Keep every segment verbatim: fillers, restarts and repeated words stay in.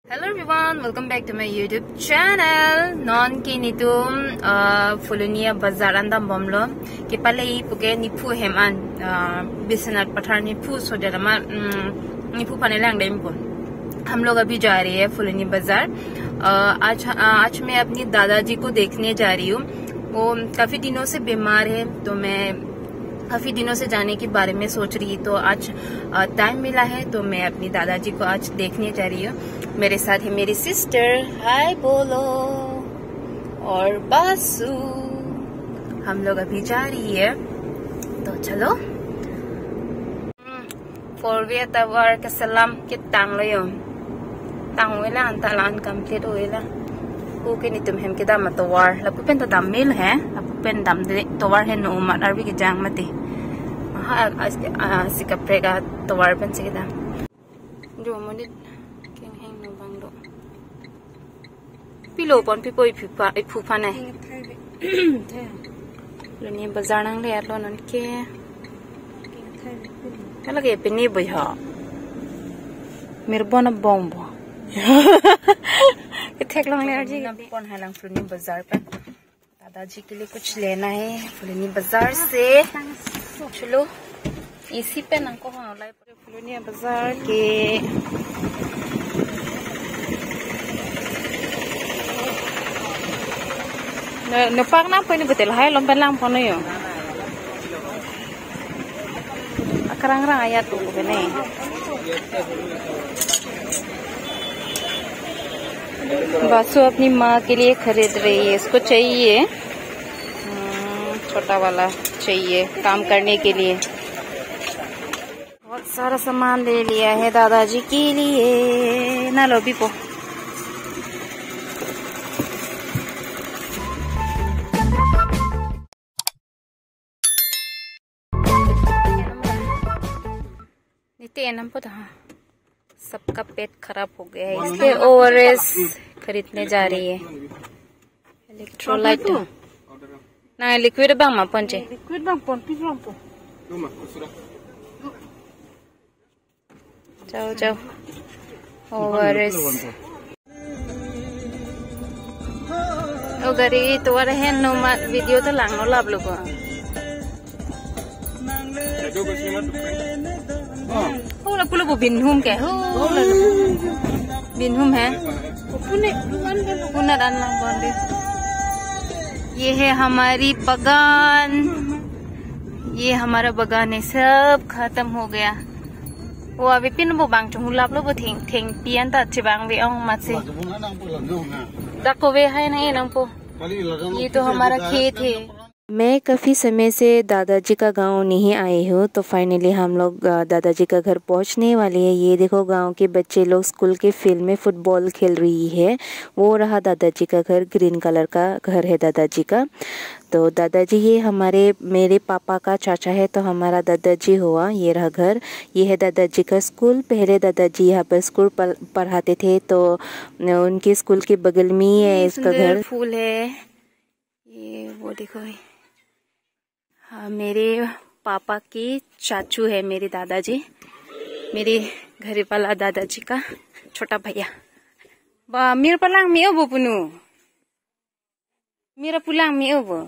Hello everyone, welcome back to my YouTube channel. Non ke netum, uh, Phuloni Bazar an dambomlo. Kepale puke nephu hem an, uh, Biswanath Pathar nephu so jana ma, um, nephu aphan lang dam pon. हम लोग अभी जा रही है फुलनी बाजार। Uh, आज, uh, आज मैं अपनी दादाजी को देखने जा रही हूँ। वो काफी दिनों से बीमार है, तो मैं काफी दिनों से जाने के बारे में सोच रही, तो आज, अ, टाइम मिला है, तो मैं अपनी दादाजी को आज देखने जा रही हूँ। मेरे साथ है मेरी सिस्टर, हाय बोलो, और बासु। हम लोग अभी जा रही है, तो चलो। Four wheel tovar keselam ketang lo yo. Tang wela anta lan complete wela. Puke netum hem kedam atovar. Lapu pen ta dam mil he. Lapu pen dam de tovar he no mat arvi kejang mati. Aha, as, as, si kaprek atovar pen si kedam. Jo monit kengheng no bang do. Pilo pon pipo iphu aphan, iphu aphan nai. Phuloni Bazar nangle-etlo non ke. Hala ke pini boy ho. Mirbon abong bo. Kethek longle arji. Pon halang Phuloni Bazar pen. दादाजी के लिए कुछ लेना है फुलनी बाजार से। चलो, इसी पे नंको हाँ लाइफ। फुलनी बाजार के न-, nupak na puni betul hai lompen lang pono yo. Akarang-rang ayat tu bene. Basu अपनी माँ के लिए खरीद रही है, इसको चाहिए, हम्म, छोटा वाला चाहिए काम करने के लिए। बहुत सारा सामान ले लिया है दादाजी के लिए। ना लो बीपो। Niti enam po dah. सबका पेट खराब हो गया है, इसलिए ओआरएस खरीदने जा रही है। Electrolyte. Na liquid bang ma ponche. Liquid bang pon, pis bang pon. Jao, jao. ORS. O gari tovar ahin no ma video ta lang no lap lo ko. Ho lapu lo bo Binhum ke. Ho la. Binhum hai. Pune, pune dan lang bon de. ये है हमारी बागान. ये हमारा बागान है, सब खत्म हो गया. O, abipin bo bang chunghulap lo bo thing, thing pian ta chibang ve ong matsi. Dak kove hai na enam po. ये तो हमारा खेत है. मैं काफ़ी समय से दादाजी का गांव नहीं आई हूँ, तो फाइनली हम लोग, अ, दादाजी का घर पहुँचने वाले हैं. ये देखो, गांव के बच्चे लोग स्कूल के फील्ड में फुटबॉल खेल रही है. वो रहा दादाजी का घर, ग्रीन कलर का घर है दादाजी का. तो दादाजी ये हमारे, मेरे पापा का चाचा है, तो हमारा दादाजी हुआ. ये रहा घर, ये है दादाजी का स्कूल. पहले दादाजी यहाँ पर स्कूल पढ़-, पढ़ाते थे, तो उनके स्कूल के बगल में ही है ये इसका सुंदर घर. फूल है ये, वो देखो ये. हाँ, मेरे पापा की चाचू है मेरे दादाजी, मेरे घर वाला दादाजी का छोटा भैया. Ba, mir palang me-o bo punu. Mir pulang me-o bo.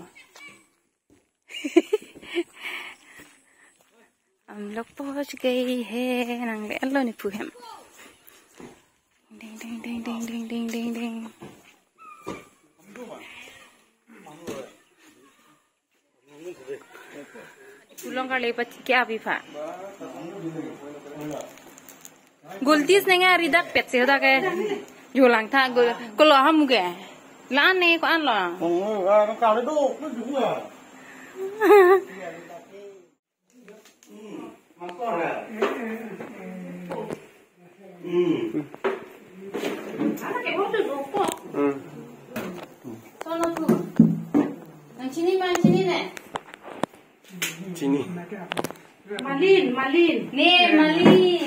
हम लोग पहुंच गए हैं. Nangle-etlo nephu hem. Ding, ding, ding. Pulang kali pa kya bipha. Gultis neng ari dak pet se dak ke. Julang tha gul, kolo ham ke. La ne ko an lo. Chini, ma, chini ne. Chini. Malin, Malin. Ne, Malin.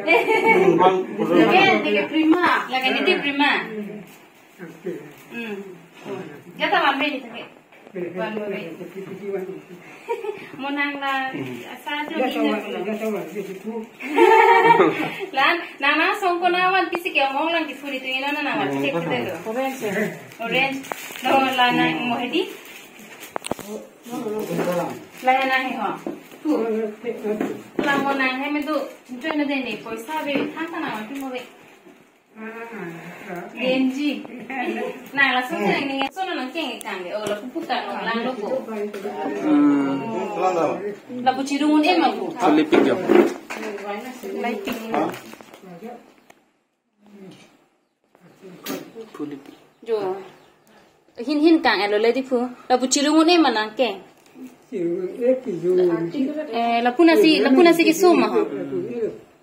Lagi, lagi prima. Lagi ni prima. Hmm. Jata mambe ni tadi. Mo nang la, asa jo ni na. Lan, nang nang songko na wan pisi ke ong lang di phone itu ina na nang wan check kita tu. Orange. Orange. No la nang mo hedi. La nang he ho. Tu. La mo nang he me tu. Join na de ni poisa be thang ta nang wan pi mo be. Genji. Nang laso nang ni so nang keng kang de. Oh, la pupu kang lang lo ko. Hmm. La pu chirung un-e ma pu. Tulip jo. Tulip. Tulip. Jo. Hin hin kang-et lo le di pu. La pu chirung un-e ma nang keng. Eh, la pu nasi, la pu nasi keso ma ho.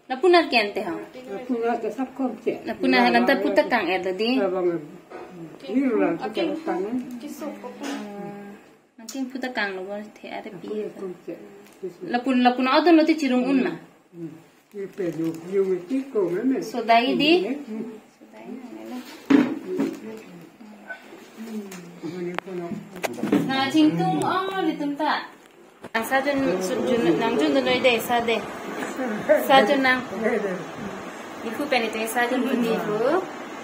La pu na kente ho. La pu na ke sab kom che. La pu na la ta pu ta kang-et lo di. Abang. Ni la pu ta kang. Nang keng pu ta kang lo bo the are pi. La pu, la pu na odon lo ti chirung un ma. Hmm. Ni pe yu, yu ti ko me me. Soda di. Hmm. Soda na lo. Na chingtung ong lo di tum ta. Nang sa jun, jun, nang jun dun noi de, sa de. Sa jun nang. Ni pu pen ite sa jun pu di pu.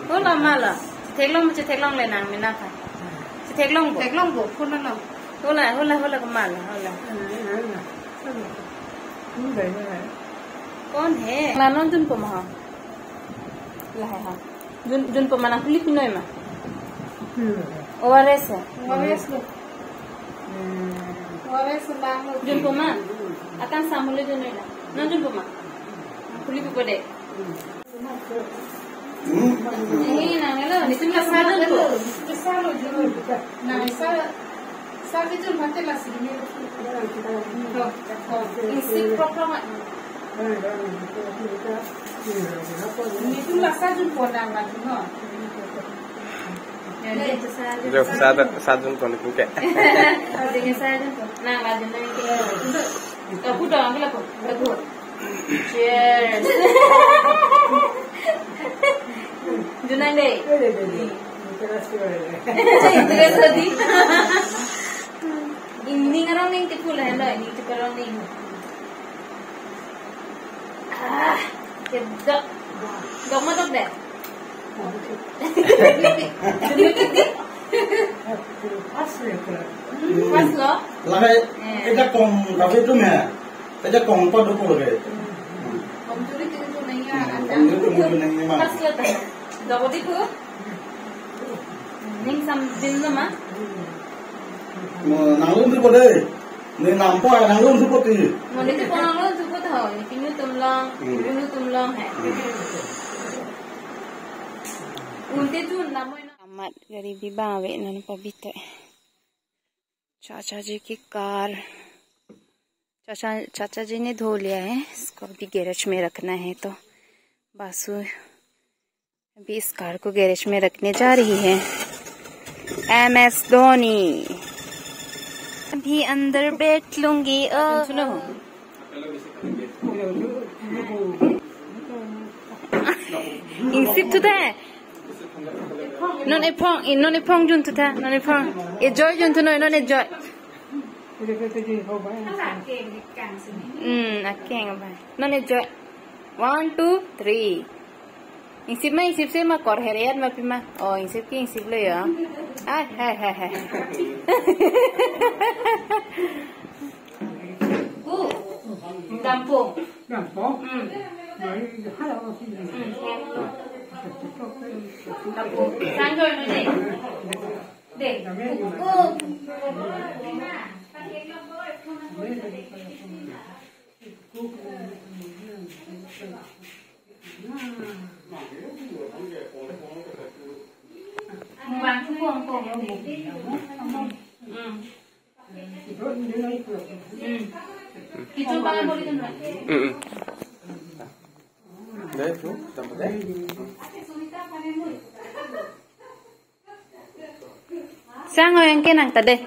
Hola ma la. Chetheklong, chetheklong le nang mena pa. Chetheklong bo. Theklong bo, pu na lo. Hola, hola, hola ko ma la, hola. Kon he? La non jun po ma ha. La hai ha. Jun, jun po ma nang phuli pinoi ma. O R S hai. O R S lo. O R S lang lo. Jun po ma. Akan samule jun noi na. Non jun po ma. Phuli po de. Ini nang lo, ni tum la sa jun po. Sa lo jun. Nang sa, sa ke jun mate la si ni. To, to. Isi program. Ni tum la sa jun po nang la jun ho. Ya, ya. Jo, sa, sa jun po ni ke. Jadi sa jun po. Nang la jun ni ke. Ka pu dong ke la po. Ka pu. Cheers. Jun nang de. Interest di. Ining arong ning ti pu la lo, ining ti arong ning. Ah, kedok. Dok ma dok de. Pas lo. Lahai, eh, ekta kong kafe tu me. Ekta kong pa do ko lage. Kong tu ri tu tu nai ya. Kong tu ri tu nai ya ma. Pas lo ta. Dok di ko. Ning sam din lo ma. Mo nang lun tu ko de. Ni nampo nang lun thupo ti. Mo ni thupo nang lun thupo tho, ni pinu tum long, hmm, pinu tum long hai. Hmm. Unte tu namoi na. Amat gari bi bang ave non pabite. चाचा जी की कार, चाचा, चाचा जी ने धो लिया है, इसको अभी गैरेज में रखना है। तो बासु अभी इस कार को गैरेज में रखने जा रही है। M S Dhoni. अभी अंदर बैठ लूंगी। ओ। Suno. Ingsip thu the. Non ephong, non ephong jun thu the, non ephong. Ejoy jun thu noi, non ejoy. Hmm, akeng ba. Non ejoy. One, two, three. Ingsip ma, ingsip se ma, kor heret ma pima. Oh, ingsip ke ingsip lo ya. Ai, hai, hai, hai. Ku. Dampo. Dampo? Hmm. Hmm. Dampo. Sanjoi no de. De. Ku. Mobang thu kong kong. Hmm. Hmm. Kichun bang boli tu na. Hmm, hmm. Dai, tu, tampa dai. Sang yang kenang tadi. Hmm.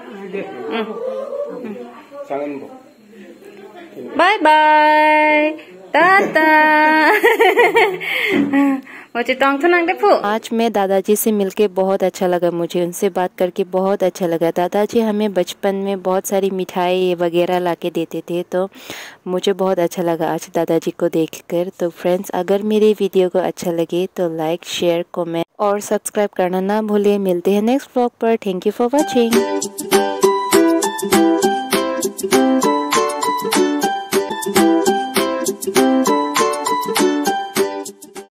Hmm. Sangan bo. Bye bye. Tata. O chetong thu nang de pu. आज मैं दादाजी से मिलके बहुत अच्छा लगा, मुझे उनसे बात करके बहुत अच्छा लगा। दादाजी हमें बचपन में बहुत सारी मिठाई वगैरह ला के देते थे, तो मुझे बहुत अच्छा लगा आज दादाजी को देखकर। तो फ्रेंड्स, अगर मेरे वीडियो को अच्छा लगे तो लाइक, शेयर, कमेंट और सब्सक्राइब करना ना भूले। मिलते हैं नेक्स्ट व्लॉग पर। Thank you for watching.